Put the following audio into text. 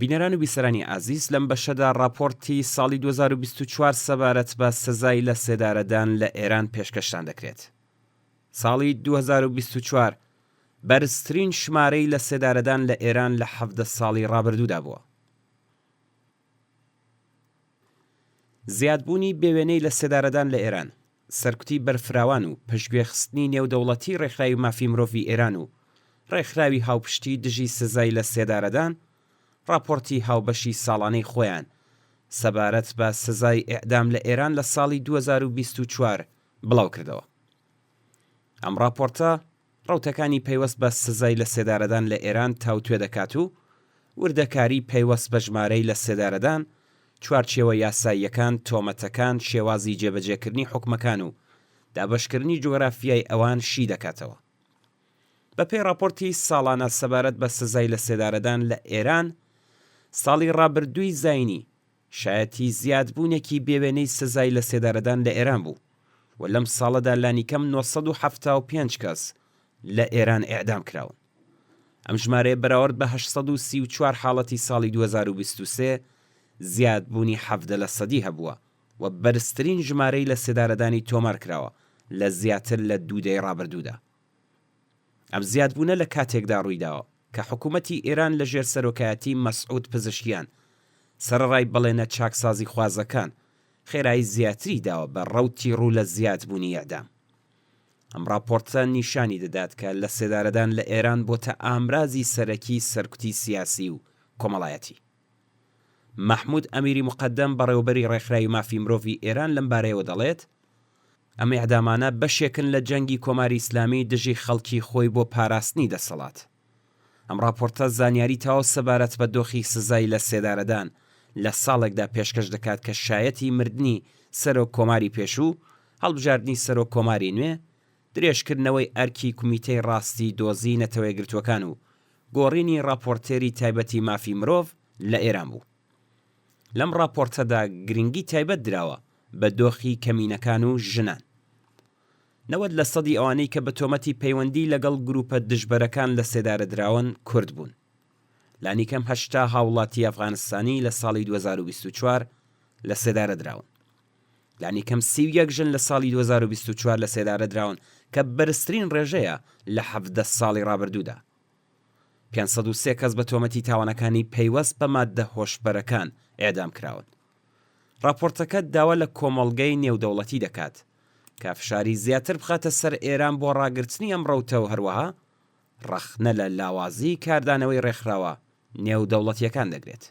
بینەران و بیسەرانی ئازیز لەم بەشەدا ڕاپۆرتی ساڵی 2024 سەبارەت بە سزای لە سێدارەدان لە ئێران پێشکەشتان دەکرێت. ساڵی 2024 بەرزترین ژمارەی لە سێدارەدان لە ئێران لە 17 ساڵی ڕابردوودا بووە. زیادبوونی بێوێنەی لە سێدارەدان لە ئێران، سەرکوتی بەرفراوان و پشتگوێخستنی نێودەوڵەتی ڕێکخراوی مافی مرۆڤی ئێران و ڕێکخراوی هاوپشتی دژی سزای لە سێدارەدان ڕاپۆڕتی هاوبەشی ساڵانەی خۆیان سەبارەت بە سزای ئێعدام لە ئێران لە ساڵی 2024 بڵاو کردەوە. ئەم ڕاپۆڕتە ڕەوتەکانی پەیوەست بە سزای لەسێدارەدان لە ئێران تاوتوێ دەکات و وردەکاریی پەیوەست بە ژمارەی لەسێدارەدان، چوارچێوە یاساییەکان، تۆمەتەکان، شێوازی جێبەجێکردنی حوکمەکان و دابەشکردنی جوگرافیای ئەوان شی دەکاتەوە. بەپێی ڕاپۆرتی ساڵانە سەبارەت بە سزای لەسێدارەدان لە ئێران، ساڵی ڕابردووی زایینی شایەتی زیادبوونێکی بێوێنەی سزای لەسێدارەدان لە ئێران بوو و لەم ساڵەدا لانیکەم 975 کەس لە ئێران ئێعدام کراون. ئەم ژمارەیە بەراورد بە 834 حاڵەتی ساڵی 2023 زیادبوونی 17 لەسەدی هەبووە و بەرزترین ژمارەی لەسێدارەدانی تۆمار کراوە لە زیاتر لە دوو دەیەی ڕابردوودا. ئەم زیادبوونە لە کاتێکدا ڕوویداوە کە حکوومەتی ئێران لە ژێر سەرۆکایەتی مەسعود پزشکیان، سەرەڕای بەڵێنە چاکسازیخوازەکان، خێرایی زیاتری داوە بە ڕەوتی ڕوو لە زیادبوونی ئێعدام. ئەم ڕاپۆرتە نیشانی دەدات کە لەسێدارەدان لە ئێران بۆتە ئامرازی سەرەکی سەرکوتی سیاسی و کۆمەڵایەتی. مەحموود ئەمیری موقەدەم بەڕێوەبەری ڕێکخراوی مافی مرۆڤی ئێران لەم بارەیەوە دەڵێت، ئەم ئێعدامانە بەشێکن لە جەنگی کۆماری ئیسلامی دژی خەڵکی خۆی بۆ پاراستنی دەسەڵات. ئەم ڕاپۆرتە زانیاری تەواو سەبارەت بە دۆخی سزای لە سێدارەدان لە ساڵێکدا پێشکەش دەکات کە شایەتی مردنی سەرۆک کۆماری پێشوو، هەڵبژاردنی سەرۆک کۆماری نوێ، درێژکردنەوەی ئەرکی کومیتەی ڕاستی دۆزی نەتەوەیەکگرتووەکان و گۆڕینی ڕاپۆرتێری تایبەتی مافی مرۆڤ لە ئێران بوو. لەم ڕاپۆرتەدا گرنگی تایبەت دراوە بە دۆخی کەمینەکان و ژنان. 90 لە سەدی ئەوانەی کە بە تۆمەتی پەیوەندی لەگەڵ گروپە دژبەرەکان لە سێدارە دراون کورد بوون. لانیکەم 80 هاوڵاتی ئەفغانستانی لە ساڵی 2024 لە سێدارە دراون. لانیکەم 31 ژن لە ساڵی 2024 لە سێدارە دراون کە بەرزترین ڕێژەیە لە 17 ساڵی ڕابردوودا. 503 کەس بە تۆمەتی تاوانەکانی پەیوەست بە ماددە هۆشبەرەکان ئێعدام کراون. ڕاپۆرتەکە داوا لە کۆمەڵگەی نێودەوڵەتی دەکات کە فشاری زیاتر بخاتە سەر ئێران بۆ ڕاگرتنی ئەم ڕەوتە و هەروەها ڕەخنە لە لاوازیی کاردانەوەی ڕێکخراوە نێودەوڵەتییەکان دەگرێت.